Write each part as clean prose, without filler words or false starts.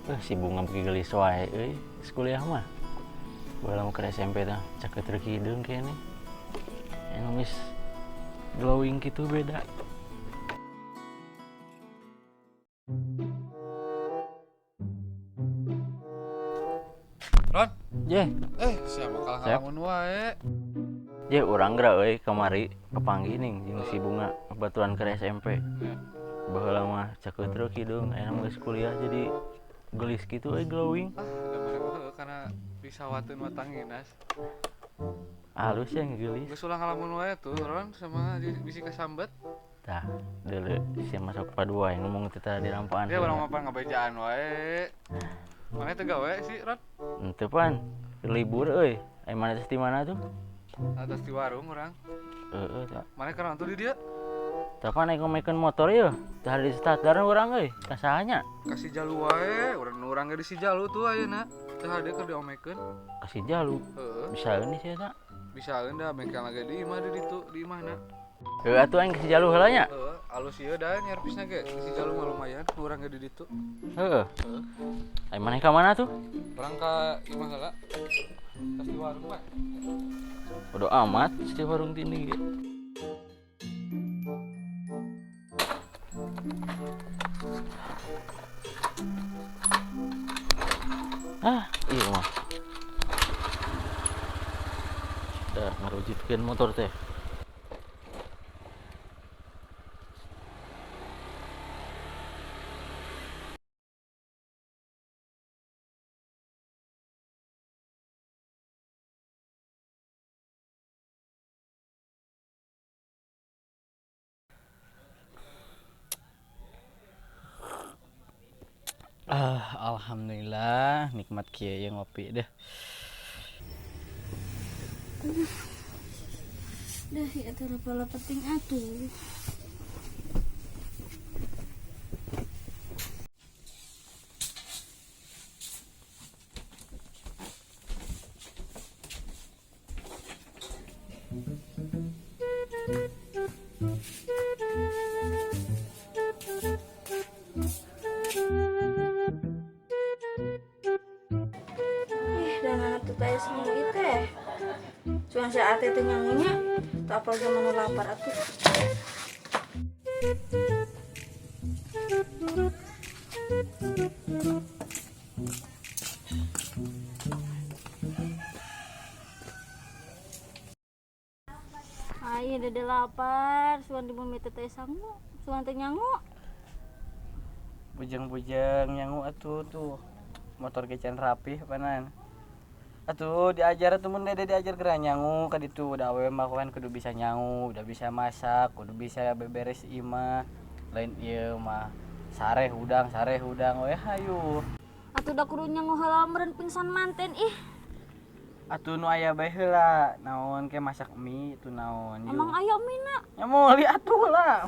Si Bunga beuki geulis wae euy, geus kuliah mah. Baheula mah keur SMP teh cakeut reuki hideung keneh. Anu geus glowing kitu beda. Ron. Ye. Siapa kalah ngalamun wae. Ye, urang geura euy kamari kapanggih ning jeung si Bunga baturan keur SMP. Baheula mah cakeut reuki hideung, ayeuna mah geus kuliah jadi geulis kitu euy glowing. Ah, da maneh mah heueuh kana disawateun mah tanginas. Halus ya geulis. Geus ulah ngalamun wae tuh Ron sama bisi kasambet. Tah, deuleu sia masuk padua yang ngomong teh tadi rampaan. Dia urang mah pan ngabejaan wae. Maneh teu gawe sih, Ron? Henteu pan, libur euy. Ai maneh teh di mana tuh? Atas di warung urang. Heeh, tah. Maneh keur tuh di dieu? Tah pan naik ngomekeun motor yeuh. Tah di starter urang euy, tah saha nya? Kasih jalu wae, urang ge di si jalu tuh ayeuna. Tah dia keur diomekeun. Kasih jalu. Heeh. Bisaeun sih eta. Bisaeun da bengkel ge di imah di ditu, di imahna. Heuh atuh aing kasih jalu heula nya. Heeh, alus ieu da nyervisna ge di si jalu mah lumayan, urang ge di ditu. Heeh. Heeh. Ai maneh ka mana tuh? Urang ka imah heula. Tas di warung mah. Bodo amat di warung tini ge. Ah, iya mah. Dah ngarujitkeun motor teh. Ah, alhamdulillah nikmat kieu ye ngopi deh. Dah ya teh pala penting atuh. Cuman si ate teh nyangunya, tak apa zaman lapar atuh. Ayo dede lapar, suan di bumi teh sangu, suan teh nyangu. Bujeng-bujeng nyangu atuh tuh. Motor kecan rapih panan. Atuh diajar atuh mun dede diajar geura nyangu ka ditu da awewe mah kan kudu bisa nyangu, udah bisa masak, kudu bisa beberes imah. Lain ieu mah sareh hudang we hayu. Atuh da kudu nyangu heula meureun pingsan manten ih. Atuh nu aya bae heula, naon ke masak mie itu naon. Emang aya mie na? Ya meuli atuh lah.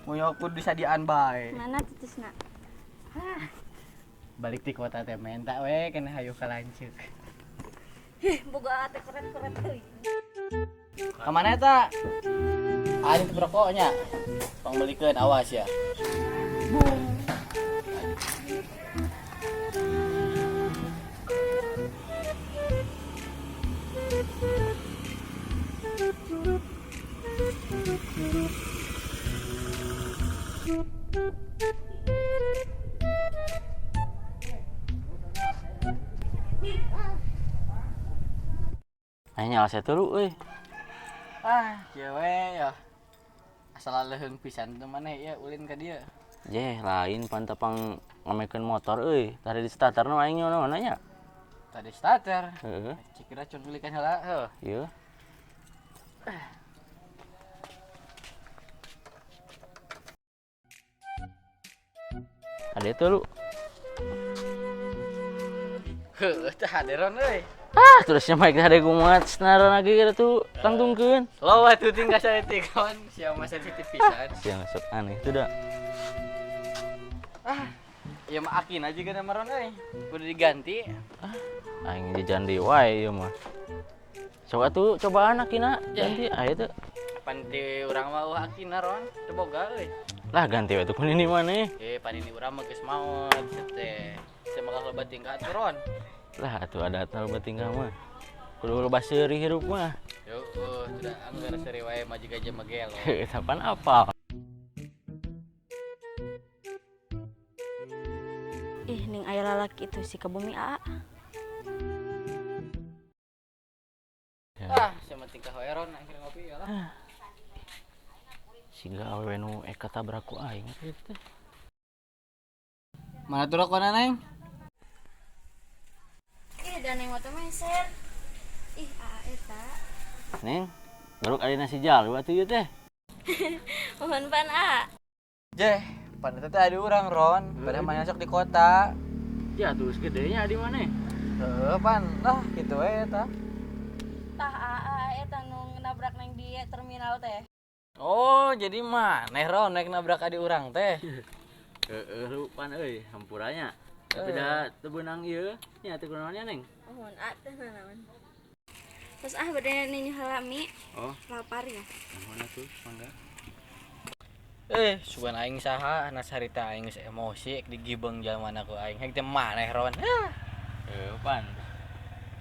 Moyo kudu disadian bae. Mana titisna? Hah. Balik ti kota teh menta we keneh hayu ka lanceuk. Hih, boga ate keren-keren euy. Ka mana eta? Ah, ini rokoknya. Pangbelikeun awas ya. Bung. Aing nyala saya tulu euy. Ah, kieu we ya. Asal leuheung pisan teh maneh ieu ulin ka dieu. Jeh, lain pantapang ngamekeun motor euy. Tadi di starter nu aing nyono nya. Tadi starter. Heeh. Cik racun belikan heula heuh. Ieu. Ade tulu. Heuh, teh haderon euy. Ah, terusnya mic ada kumaha senaran lagi gitu tuh tangtungkeun. Low atuh tinggal saeutik kawan, sia mah sensitif pisan. Sia masuk aneh tuh dah. Ah, ieu mah akina juga na maron euy. Kudu diganti. Ah, aing jajan deui wae ieu mah. Sok atuh cobaan akina ganti aya teu. Pan ti urang mah eueuh akina ron, teu boga euy. Lah ganti we tuh kun ini maneh. Eh, pan ini urang mah geus maot teh. Saya bakal loba tingkah atuh Ron. Lah atuh ada loba tingkah mah. Kudu loba seuri hirup mah. Yo, sudah anggar seuri wae maju gaje mah gelo. Tapan apa? Ih, ning aya lalaki itu si ka bumi aa. Ah, sia mah tingkah wae Ron, akhir ngopi ya lah. Siga awewe nu eka tabrak ku aing teh. Mana tuh rokona Neng? Ih, da neng mah teh meser. Ih, aa eta. Neng, baru adina si Jalu atuh ieu teh. Mohon pan aa. Jeh, pan eta teh adi urang Ron, padahal mana sok di kota. Ya terus gedenya adi maneh. Heuh, pan lah kitu we eta. Tah aa eta nu nabrak neng di terminal teh. Oh, jadi maneh Ron naik nabrak adi urang teh. Heeh, lu pan euy, hampuranya. Tapi da teu beunang ieu, nya teu kunaon nya, Neng. Mohon aa teh nanaon. Terus ah bade ninyu heula mi. Oh, Lapar ya. nuhun atuh, mangga. Sugan aing saha anak harita aing geus emosi ek digibeng jalmana ku aing. Hek teh maneh Ron. Heuh, pan.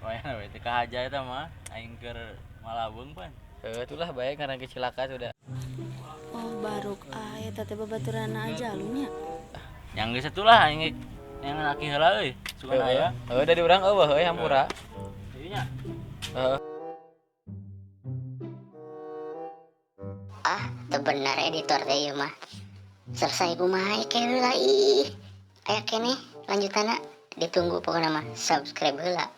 Wayahna we teu kahaja eta mah, aing keur malabeung pan. Heuh, itulah bae karena kecelakaan sudah. Oh, baruk ah eta teh babaturanna aja lu nya. Yang geus atulah aing yang laki heula euy, sugan aya. Heuh, dari urang eueuh euy hampura. Ieu nya. Heuh. Ah, teu bener editor teh ieu mah. Selesai kumaha ieu heula ih. Aya keneh lanjutanna ditunggu pokona mah subscribe heula.